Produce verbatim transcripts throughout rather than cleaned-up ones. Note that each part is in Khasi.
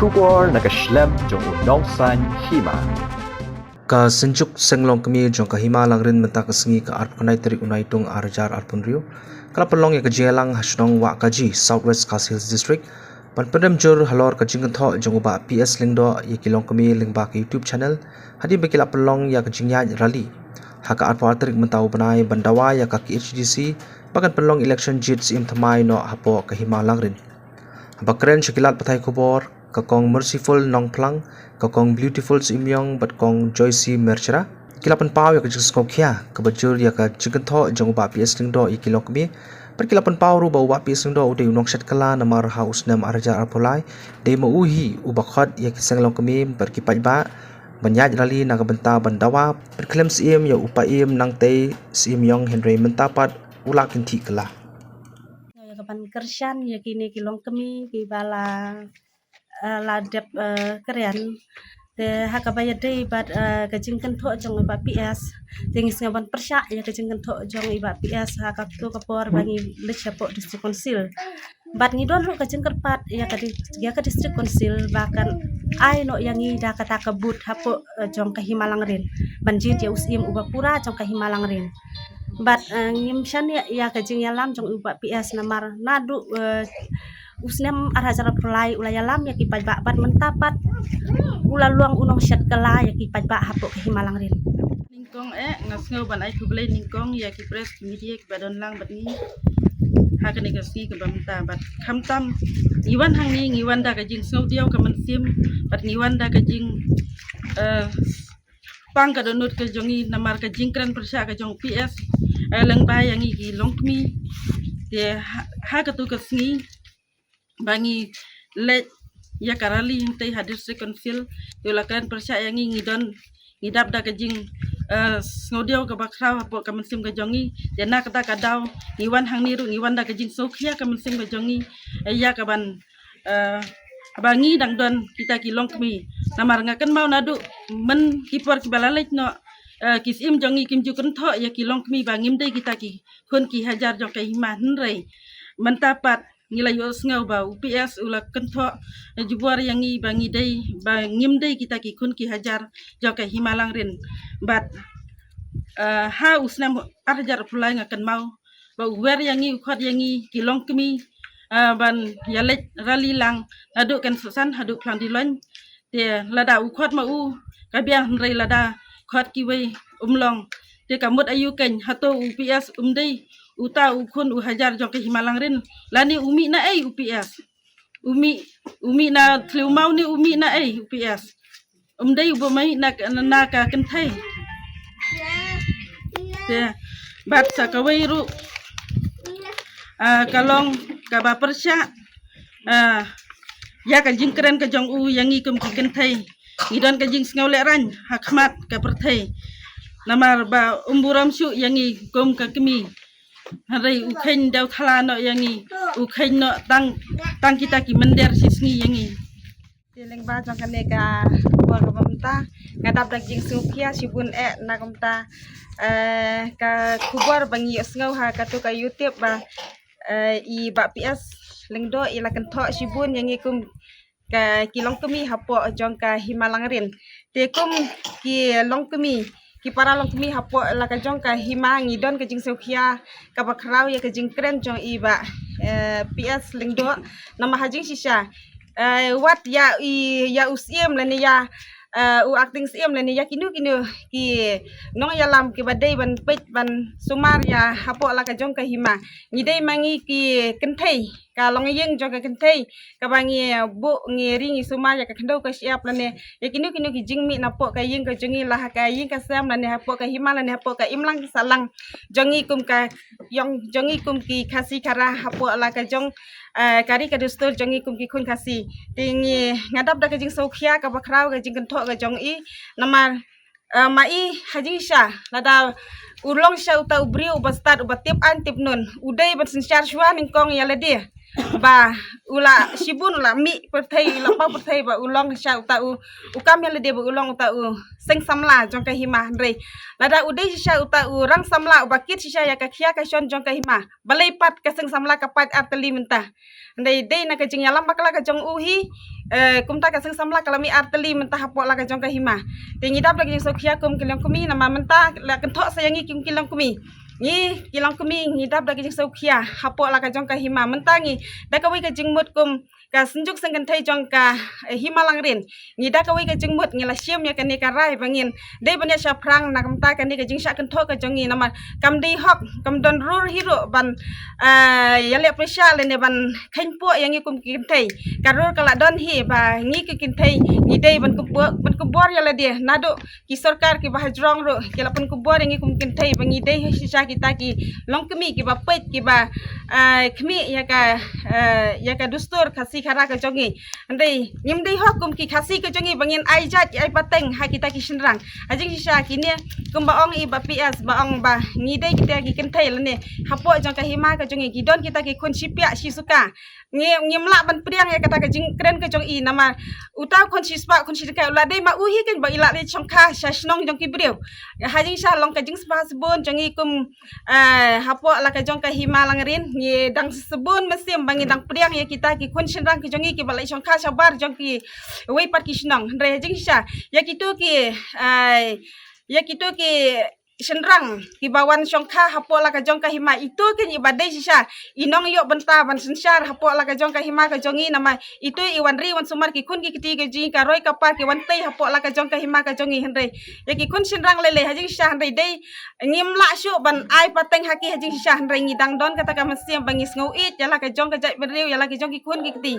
Khubor na ka shlem jong u nongsaiñ hima. Ka Synjuk Seng Longkmie jong ka Hima Langrin mynta ka sngi ka arphew khyndai tarik u Naitung ar hajar arphew hynriew ka la pynlong ïa ka jingïalang ha shnong Wahkaji, South West Khasi Hills District, ban pyndem jur halor ka jingkynthoh jong u Bah P S Lyngdoh ïa ki longkmie lyngba ka YouTube channel, hadien ba ki la pynlong ïa ka jingïaid rally ha ka arphew ar tarik mynta u bnai ban dawa ïa ka K H A D C ba kan pynlong election jied syiem thymmai noh hapoh ka Hima Langrin. Haba kren sha ki lad pathai khubor, ka Kong Merciful Nongphlang, ka Kong Beautiful Syiemiong bad Kong Joyce Merchra, ki la pynpaw ïa ka jingsngewkhia kaba jur ïa ka jingkynthoh jong u Bah P S Lyngdoh ïa ki longkmie, bad ki la pynpaw ruh ba u Bah P S Lyngdoh u dei u nongshet kylla namar ha u snem ar hajar arphew lai dei ma u hi uba khot ïa ki seng longkmie bad ki paidbah ban ïaid rally na ka bynta ban dawa pynkhlem syiem ïa u Paiem Nangtei Syiemiong, hynrei mynta pat u la kynthih kylla. Ïa ka ban kyrshan ïa kine ki longkmie kiba la, eh, la dep, eh, kren. Te ha kaba ïadei bad, eh, ka jingkynthoh jong i Bah P S, te ngi sngew ban pyrshah ïa ka jingkynthoh jong i Bah P S ha kato ka por ba ngi leit shapoh District Council. Bad ngi don ruh ka jingkyrpad ïa ka di-, ïa ka District Council ba kan ai noh ïa ngi da kata ka booth hapoh, eh, jong ka Hima Langrin ban jied ïa u syiem uba pura jong ka Hima Langrin. Bad, eh, ngim shaniah ïa ka jingïalam jong u Bah P S namar naduh, eh, u snem ar hajar arphew lai u la ïalam ïa ki paidbah bad mynta pat u la long u nongshet kylla ïa ki paidbah hapoh ka Hima Langrin. Nyngkong eh nga sngew ban ai khublei nyngkong ïa ki press media kiba don lang bad ngi ha kane ka sngi kaba mynta bad khamtam ngi wan hangne ngi wan da ka jingsngewdiaw ka mynsiem bad ngi wan da ka jing, eh, pang ka dohnud ka jong ngi namar ka jingkren pyrshah ka jong P S, eh, lyngba ïa ngi ki longkmie. Te ha, ha kato ka sngi ba ngi leit ïa ka rally hangtei ha District Council, te u la kren pyrshah ïa ngi, ngi don, ngi dap da ka jing, eh, sngewdiaw kaba khraw hapoh ka mynsiem ka jong ngi. Te na kata ka daw ngi wan hangne ruh ngi wan da ka jingsngewkhia ka mynsiem ka jong ngi, eh, ïa ka ban, eh, ba ngi dang don kita ki longkmie. Namar nga kynmaw naduh myn ki por kiba la leit noh, eh, ki syiem jong ngi kim ju kynthoh ïa ki longkmie ba ngim dei kita ki khun ki hajar jong ka hima, hynrei mynta pat ngi la ïohsngew ba u P S u la kynthoh, eh, jubor ïa ngi ba ngi dei, ba ngim dei kita ki khun ki hajar jong ka Hima Langrin. Bad, eh, ha u snem ar hajar arphew lai nga kynmaw ba u wer ïa ngi, u khot ïa ngi ki longkmie, eh, ban ïaleit rally lang naduh Kensahsang haduh Phlang Diloin. Te lada u khot ma u ka biang, hynrei lada khot kiwei um long. Te ka mut aïu keiñ, hato u P S um dei uta u khun u hajar jong ka Hima Langrin? Lane u mih na ei u P S? U mih, u mih na thliew maw ne u mih na ei u P S? Um dei uba mih na, na, na ka kynthei. Te bad sa kawei ruh, ah, ka long kaba pyrshah, ah, ïa ka jingkren ka jong u ïa ngi kum ki kynthei. Ngi don ka jingsngew lehraiñ ha khmat ka pyrthei namar ba um burom shuh ïa ngi kum ka kmie. Hynrei u kheiñ dewthala noh ïa ngi, u kheiñ noh tang, tang kita ki mynder shisngi ïa ngi. Te lyngba jong kane ka khubor kaba mynta nga dap da ka jingsngewkhia shibun eh na ka bynta, eh, ka khubor ba ngi ïohsngew ha kato ka YouTube ba, eh, i Bah P S Lyngdoh i la kynthoh shibun ïa ngi kum ka, ki longkmie hapoh jong ka Hima Langrin. Te kum ki longkmie, ki para longkmie hapoh la ka jong ka hima, ngi don ka jingsngewkhia kaba khraw ïa ka jingkren jong i Bah, eh, P S Lyngdoh. Namar ha jingshisha, eh, wat ïa i, ïa u syiem lane ïa, eh, u acting syiem lane ïa kino kino ki nongïalam kiba dei ban peit ban sumar ïa hapoh la ka jong ka hima, ngi dei ma ngi ki kynthei, ka longïing jong ka kynthei kaba ngi buh, ngi ri, ngi sumar ïa ka khyndew ka shyiap lane ïa kino kino ki jingmih napoh ka ïing ka jong ngi, la ha ka ïing ka sem lane hapoh ka hima lane hapoh ka imlang ka sahlang jong ngi kum ka ïong jong ngi kum ki Khasi Khara hapoh la ka jong, eh, ka ri ka dustur jong ngi kum ki khun Khasi. Te ngi, nga dap da ka jingsngewkhia kaba khraw ka jingkynthoh ka jong i. Namar, eh, ma i ha jingshisha lada u long shisha uta u briew uba stad, uba tip aiñ tip nun, u dei ban synshar shuwa nyngkong ïa lade ba u la shibun, u la mih pyrthei, u la paw pyrthei ba u long shisha uta u, u kam ïa lade ba u long uta u seng samla jong ka hima. Hynrei lada u dei shisha uta u rang samla uba kit shisha ïa ka khia ka shon jong ka hima, balei pat ka seng samla ka pait ar tylli mynta? Hynrei dei na ka jingïalam bakla ka jong u hi eh, kumta ka seng samla ka la mih artylli mynta hapoh la ka jong ka hima. Te ngi dap da ka jingsngewkhia kum ki longkmie namar mynta la kynthoh sa ïa ngi kum ki longkmie. Ngi ki longkmie ngi dap da ka jingsngewkhia hapoh la ka jong ka hima mynta ngi da kawei ka jingmut kum ka Synjuk Seng Kynthei jong ka, eh, Hima Langrin. Ngi da kawei ka jingmut ngi la shim ïa kane ka rai ba ngin dei ban ïa shaphrang na kumta kane ka jingshah kynthoh ka jong ngi namar kam dei hok kam don rur hi ruh ban, eh, ïaleh pyrshah lane ban kheiñ poh ïa ngi kum ki kynthei. Ka rur ka la don hi ba ngi ki kynthei ngi dei ban kybor, ban kybor ïa lade naduh ki sorkar kiba hajrong ruh ki la pynkubor ïa ngi kum kynthei ba ngi dei shisha kita ki longkmie kiba peit kiba, ah, khmih ïa ka, ah, ïa ka dustur Khasi Khara ka jong ngi. Hynrei ngim dei hok kum ki Khasi ka jong ngi ba ngin ai jait ai pateng ha kita ki shynrang. Ha jingshisha kine kumba ong i Bah P S ba ong ba ngi dei kita ki kynthei lane hapoh jong ka hima ka jong ngi ki don kita ki khun shipiah shisuka. Ngi, ngim lah ban pdiang ïa kata ka jingkren ka jong i namar uta u khun shispah khun shiteng u la dei ma u hi kan ba i la dei shongkha sha shnong jong ki briew. Ha jingshisha long ka jingsngewbha sbun jong i kum, eh, hapoh la ka jong ka Hima Langrin ngi dang sbun mynsiem ba ngi dang pdiang ïa kita ki khun shynrang ki jong i kiba la shongkha shabar jong kiwei pat ki shnong. Hynrei ha jingshisha ïa kito ki, eh, ïa kito ki shynrang kiba wan shongkha hapoh la ka jong ka hima ito ki ngi ba dei shisha i nongïoh bynta ban synshar hapoh la ka jong ka hima ka jong i namar ito i wan ri wan sumar ki khun ki kti ki jong i ka roi ka par ki wan tei hapoh la ka jong ka hima ka jong i. Hynrei ïa ki khun shynrang lei lei ha jingshisha hynrei dei ngim lah shuh ban ai pateng ha ki ha jingshisha hynrei ngi dang don kata ka mynsiem ba ngi sngew ïeit ïa la ka jong ka jaitbynriew ïa la ka jong ki khun ki kti.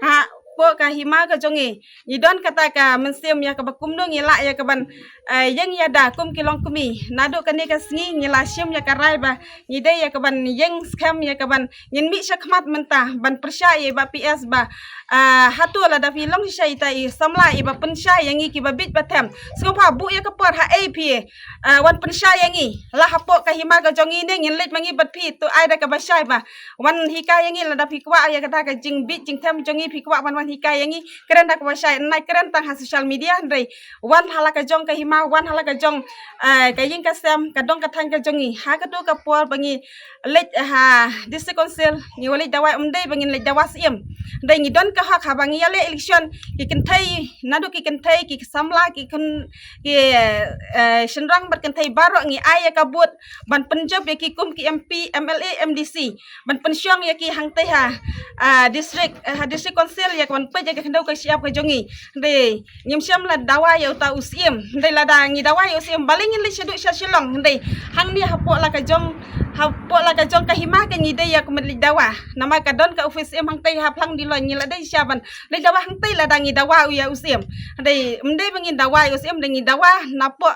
Ha poh ka hima ka jong i ngi don kata ka mynsiem ïa kaba kumno ngi lah ïa kaban, eh, ïeng ïada kum ki longkmie. Naduh kane ka sngi ngi la shim ïa ka rai ba ngi dei ïa kaban ïeng skhem ïa kaban ngin mih shakhmat mynta ban pyrshah ïa i Bah P S ba, ah, hato lada phi long shisha ita i samla iba pynshai ïa ngi kiba bit ba them sngewbha buh ïa ka por ha ei phi, ah, wan pynshai ïa ngi la hapoh ka hima ka jong ngi ne ngin leit ma ngi bad phi to ai da kaba shai ba wan hikai ïa ngi lada phi kwah ïa kata ka jingbit jingthem jong ngi phi kwah ban wan hikai ïa ngi kren da kaba shai nai kren tang ha social media hynrei wan ha la ka jong ka hima wan ha la ka jong, eh, ka ïing ka sem ka dong ka thaiñ ka jong ngi ha kato ka por ba ngi leit ha District Council ngi wa leit dawa ym dei ba ngin leit dawa Syiem. Hynrei ngi don ka hok haba ngi ïaleh election ki kynthei naduh ki kynthei ki samla ki khun ki, eh, shynrang bad kynthei baroh ngi ai ïa ka vote ban pynjop ïa ki kum ki M P, M L A, M D C ban pynshong ïa ki hangtei ha, ah, district, eh, ha District Council ïa ka ban peit ïa ka khyndew ka shyiap ka jong ngi. Hynrei ngim shym la dawa ïa uta u Syiem. Hynrei lada ngi dawa ïa u Syiem balei ngin leit shaduh sha Shillong. Hynrei hangne hapoh la ka jong hapoh la ka jong ka hima ka ngi dei ïa ka ban leit dawa. Namar ka don ka office Syiem hangtei ha Phlang Diloin ngi la dei sha ban leit dawa hangtei lada ngi dawa ïa u Syiem. Hynrei ym dei ba ngin dawa ïa u Syiem dei ngi dawa napoh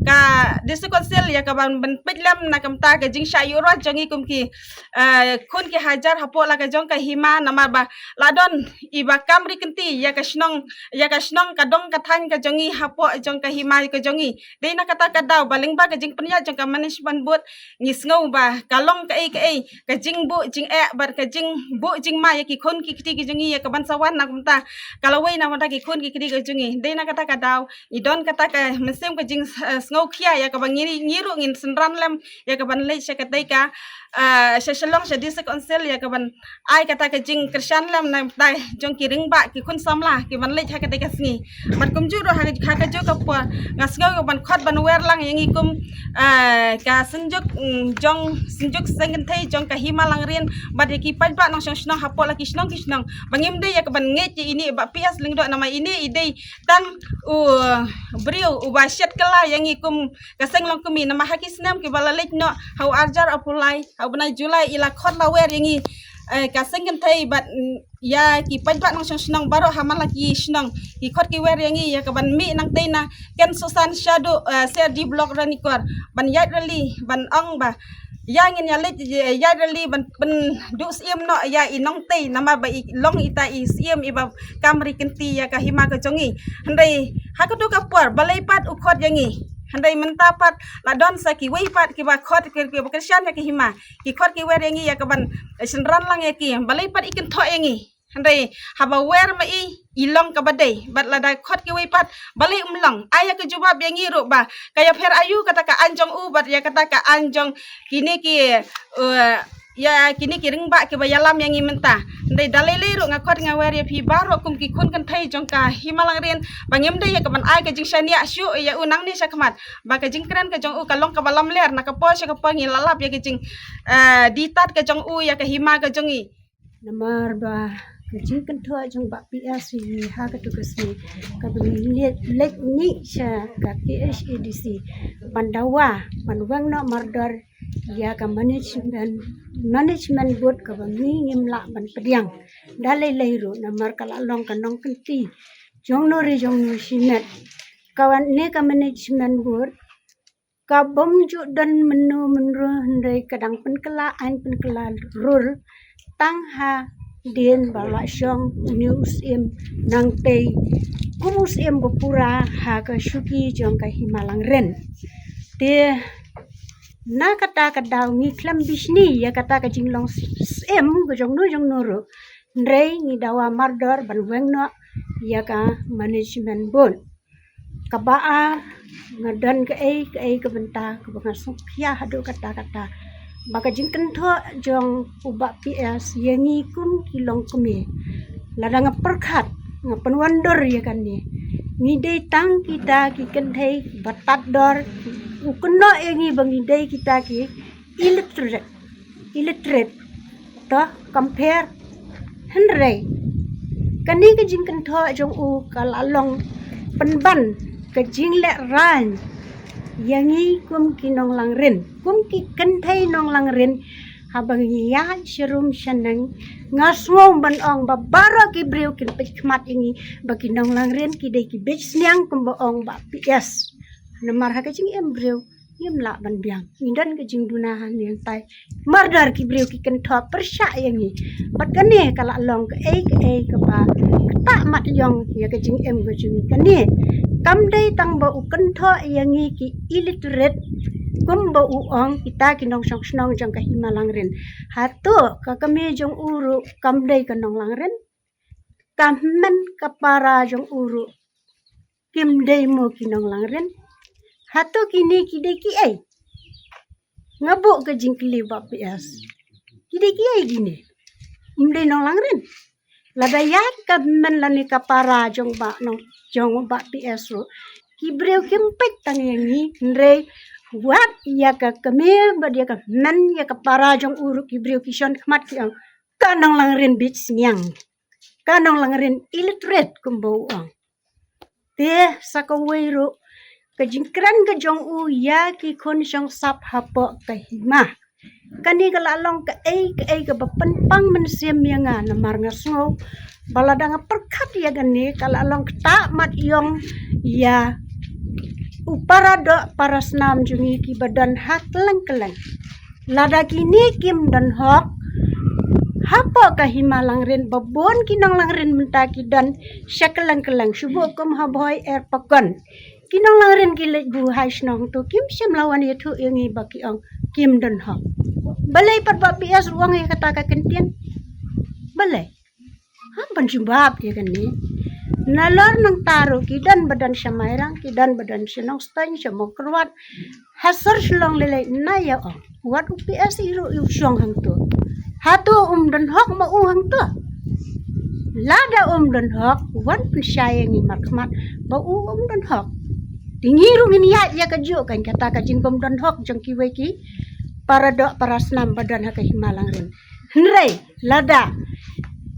ka District Council ïa ka ban ban peit lem na ka bynta ka jingshah ïuh rot jong ngi kum ki, eh, khun ki hajar hapoh la ka jong ka hima namar ba la don iba kam ri kynti ïa ka shnong ïa ka shnong ka dong ka thaiñ ka jong ngi hapoh jong ka hima ka jong ngi. Dei na kata ka daw ba lyngba ka jingpynïaid jong ka management board ngi sngew ba ka long kaei kaei ka jingbuh jingeh bad ka jingbuh jingma ïa ki khun ki kti ki jong ngi ïa ka ban sa wan na kumta ka lawei na kumta ki khun ki kti ki jong ngi. Dei na kata ka daw ngi don kata ka mynsiem ka jing, eh, sngewkhia ïa kaba ngi ngi ruh ngin synran lem ïa ka ban leit sha katei ka, eh, sha Shillong sha District Council ïa ka ban ai kata ka jingkyrshan lem na kata jong ki ringbah ki khun samla ki ban leit ha katei ka sngi. Bad kumjuh ruh ha ka, ha kajuh ka por nga sngew ka ban khot ban wer lang ïa ngi kum, eh, ka Synjuk, mm, jong Synjuk Seng Kynthei jong ka Hima Langrin bad ïa ki paidbah nongshong shnong hapoh la ki shnong ki shnong ba ngim dei ïa ka ban ngeit ïa ine i Bah P S Lyngdoh namar ine i dei tang u briew uba shet kylla ïa ngi kum ka seng longkmie namar ha ki snem kiba la leit noh ha u arhajar arphew lai ha u bnai July i la khot la wer ïa ngi, eh, ka Seng Kynthei bad, mm, ïa ki paidbah nongshong shnong baroh ha man la ki shnong ki khot ki wer ïa ngi ïa ka ban mih nangtei na Ken Susan shaduh, eh, C R D Block Ranikor ban ïaid rally ban ong ba ïa ngin ïa leit ïaid rally ban pynduh Syiem noh ïa i nongtei namar ba i long ita i Syiem iba kam ri kynti ïa ka hima ka jong ngi. Hynrei ha kato ka por balei pat u khot ïa ngi. Hynrei mynta pat la don sa kiwei pat kiba khot ki, kiba kyrshan ïa ka hima ki khot ki wer ïa ngi ïa ka ban, eh, synran lang ïa ki balei pat i kynthoh ïa ngi. Hynrei haba wer ma i i long kaba dei bad lada khot kiwei pat balei um long ai ïa ka jubab ïa ngi ruh ba ka ïapher aïu kata ka aiñ jong u bad ïa kata ka aiñ jong kine ki, eh, ïa kine ki rangbah kiba ïalam ïa ngi mynta. Hynrei da lei lei ruh nga khot nga wer ïa phi baroh kum ki khun kynthei jong ka Hima Langrin ba ngim dei ïa kaban ai ka jingshaniah shuh ïa u nangne sha khmat, ba ka jingkren ka jong u ka long kaba lamler. Na ka por sha ka por ngi la lap ïa ka jing, eh, dih tad ka jong u ïa ka hima ka jong ngi. Namar ba ka jingkynthoh jong Bah P S ïa ngi ha katu ka sngi kaba ngi leit, leit mih sha ka K H A D C ban dawa ban weng noh mardor ïa ka management, management board kaba ngi ngim lah ban pdiang da lei lei ruh namar ka la long ka nongkynti jong no re jong no shimet. Kane ka management board ka bym ju don mynno mynro, hynrei ka dang pynkylla aiñ pynkylla rule tang hadien ba la shong une u Syiem Nangtei kum u Syiem ba pura ha ka shuki jong ka Hima Langrin. Te na kata ka daw ngi khlem bishni ïa kata ka jinglong Syiem ka jong no jong no ruh, hynrei ngi dawa mardor ban weng noh ïa ka management board. Kaba ar, nga don kaei kaei ka bynta kaba nga sngewkhia haduh katta katta ba ka jingkynthoh jong u Bah P S ïa ngi kum ki longkmie, lada nga pyrkhat, nga pynwandur ïa kane, ngi dei tang kita ki kynthei ba tad dor. U kynnoh ïa ngi ba ngi dei kita ki illiterate, illiterate, to compare. Hynrei kane ka jingkynthoh jong u ka la long pynban ka jinglehrain ïa ngi kum ki nonglangrin, kum ki kynthei nonglangrin. Haba ngi ïaid sharum shaneng, nga sngew ban ong ba baroh ki briew kin peit khmat ïa ngi ba ki nonglangrin ki dei ki beit sniang kumba ong Bah P S. Namar ha ka jingim briew ngim lah ban biang, ngi don ka jingduna ha ngi hangtai. Mardor ki briew ki kynthoh pyrshah ïa ngi. Bad kane ka la long kaei kaei kaba ktah mat ïong ïa ka jingim ka jong ngi. Kane kam dei tang ba u kynthoh ïa ngi ki illiterate kumba u ong kita ki nongshong shnong jong ka Hima Langrin. Hato ka kmie jong u ruh kam dei ka nonglangrin? Ka hynmen ka para jong u ruh kim dei mo ki nonglangrin? Hato kine ki dei kiei? Nga buh ka jingkylli Bah P S, ki dei kiei kine? Ym dei nonglangrin? Lada ïaid ka hynmen lane ka para jong Bah nong, jong Bah P S ruh, ki briew kim peit tang ïa ngi, hynrei wat ïa ka kmie bad ïa ka hynmen ïa ka para jong u ruh ki briew ki shon khmat ki ong ka nonglangrin beit sniang, ka nonglangrin illiterate kumba u ong. Te sa kawei ruh ka jingkren ka jong u ïa ki khun shong sap hapoh ka hima. Kane ka la long kaei kaei kaba pynpang mynsiem ïa nga namar nga sngew ba lada nga pyrkhat ïa kane ka la long ktah mat ïong ïa u para doh para snam jong ngi kiba don ha kylleng kylleng. Lada kine kim don hok hapoh ka Hima Langrin, ba bun ki nonglangrin mynta ki don sha kylleng kylleng, shu buh kum ha Bhoi, Erpakon. Ki nonglangrin ki leit buh ha shnong to kim shym la wan ïathuh ïa ngi ba ki ong kim don hok. Balei pat Bah P S ruh ong ïa kata ka kyntien? Balei? Hap ban jubab ïa kane. Nalor nangta ruh ki don ba don sha Mairang, ki don ba don sha Nongstoiñ, sha Mawkyrwat, ha sor Shillong lei lei, na ïa ong wat u P S i ruh u shong hangto. Hato um don hok ma u hangto? Lada um don hok, wan pynshai ïa ngi markhmat ba u um don hok. Te ngi ruh ngin ïaid ïa kajuh kan kata ka jingbym don hok jong kiwei ki para doh para snam ba don ha ka Hima Langrin. Hynrei lada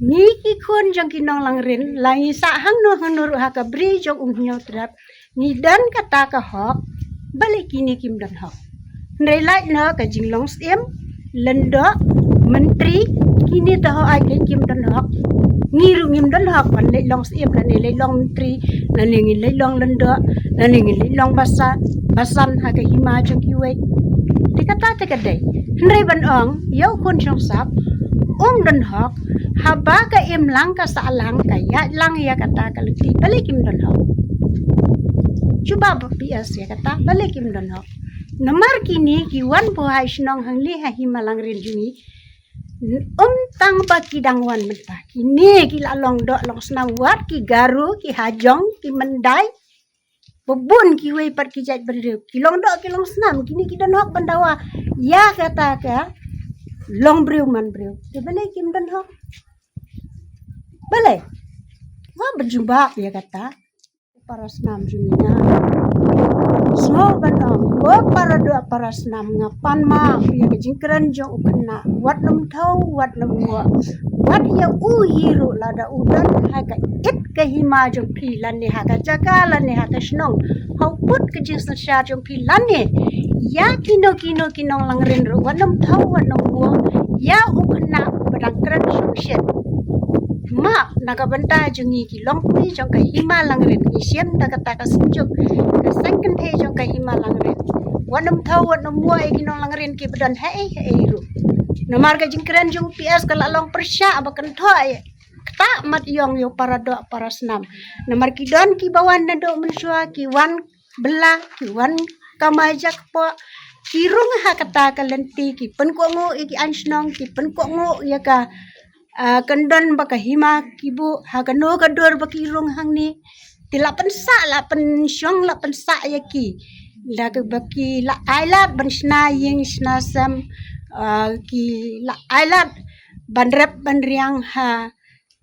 ngi ki khun jong ki nonglangrin la ngi sah hangno hangno ruh ha ka bri jong u Hynñiewtrep, ngi don kata ka hok, balei kine kim don hok? Hynrei lait noh ka jinglong syiem, lyngdoh, myntri, kine te hok ai kein kim don hok. Ngi ruh ngim don hok ban leit long syiem lane leit long myntri lane ngin leit long lyngdoh lane ngin leit long basa, basan ha ka hima jong kiwei. Te kata te ka dei. Hynrei ban ong ïa u khun shong sap um don hok, haba ka im lang ka sah lang ka ïaid lang ïa kata ka lynti, balei kim don hok? Jubab Bah P S ïa kata, balei kim don hok? Namar kine ki wan buh ha shnong hangne ha Hima Langrin jong ngi, um tang ba ki dang wan mynta, kine ki la long doh long snam, wat ki Garo, ki Hajong, ki Myndai, ba bun kiwei pat ki jaitbynriew, ki long doh ki long snam, kine ki don hok ban dawa ïa kata ka long briew man briew. Te balei kim don hok? Balei? Wa ba jubab ïa kata. Para snam jong ngi na. Sngewbha ban ong, ko para doh para snam, nga pan map ïa ka jingkren jong u khynnah, wat nym thaw, wat nym nguh. Wat ïa u hi ruh lada u don ha ka it ka hima jong phi lane ha ka jaka lane ha ka shnong, ha u pud ka jingsynshar jong phi lane ïa kino kino ki nonglangrin ruh, wat nym thaw, wat nym nguh ïa u khynnah ba dang kren shongshit. Map na ka bynta jong ngi ki longkmie jong ka hima Langrin, ngi shim da kata ka seng juk, ka seng kynthei jong ka hima Langrin. Wat nym thaw, wat nym nguh ïa ki nonglangrin kiba don haei haei ruh. Namar ka jingkren jong u P S ka la long pyrshah ba kynthoh ïa, kata mat ïong ïa u para doh para snam. Namar ki don kiba wan naduh mynshuwa, ki wan bylla, ki wan kamai jakpoh, ki rung ha kata ka lynti, ki pynkohnguh ïa ki aiñ shnong, ki pynkohnguh ïa ka, ah, kyndon ba ka hima ki buh, ha kano ka dur ba ki rung hangne. Te la pynsah, la pynshong, la pynsah ïa ki. La ka ba ki la ailad ban shna ïing shna sem, ah, ki la ailad ban rep ban riang ha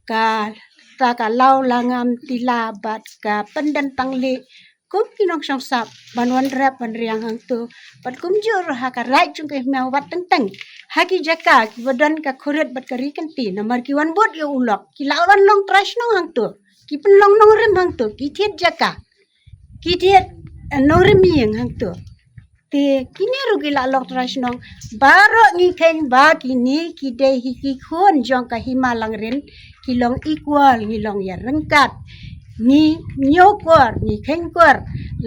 kata ka law langam tila bad ka pyndon pangli kum ki nongshong sap ban wan rep ban riang hangto. Bad kumjuh ruh ha ka raid jong ka hima wat teng teng ha ki jaka kiba don ka khurit bad ka ri kynti, namar ki wan bud ïa u lok, ki la wan long trai shnong hangto, ki pynlong nongrim hangto, ki thied jaka, ki thied, eh, nongrim ïing hangto. Te kine ruh ki la long trai shnong. Baroh ngi kheiñ ba kine ki dei hi ki khun jong ka hima Langrin, ki long equal, ngi long ïaryngkat. Ngi ñiewkor, ngi kheiñkor,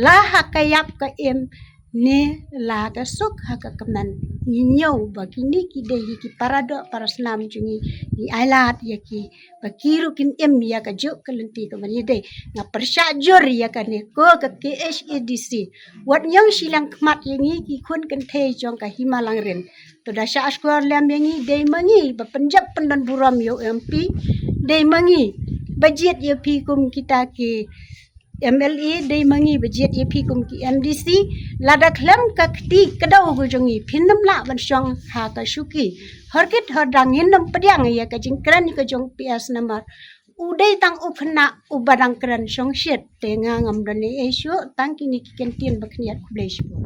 la ha ka ïap ka im ne la ka suk ha ka kmen. Ngi ñiew ba kine ki dei hi ki para doh para snam jong ngi, ngi ailad ïa ki ba ki ruh kin im ïa kajuh ka lynti kaban ïadei. Nga pyrshah jur ïa kane ko ka K H A D C. Wat ñiang shiliang khmat ïa ngi ki khun kynthei jong ka hima Langrin. To da shah shkor lem ïa ngi, dei ma ngi ba pynjop pyndon burom ïa u M P, dei ma ngi ba jied ïa phi kum kita ki M L A, dei ma ngi ba jied ïa phi kum ki M D C. Lada khlem ka kti kdaw ka jong ngi, phin nym lah ban shong ha ka shuki. Horkit hordang ngin nym pdiang ïa ka jingkren ka jong P S namar u dei tang u khynnah uba dang kren shongshit. Te nga ngam don ei ei shuh, tang kine ki kyntien ba khyndiat. Khublei shibun.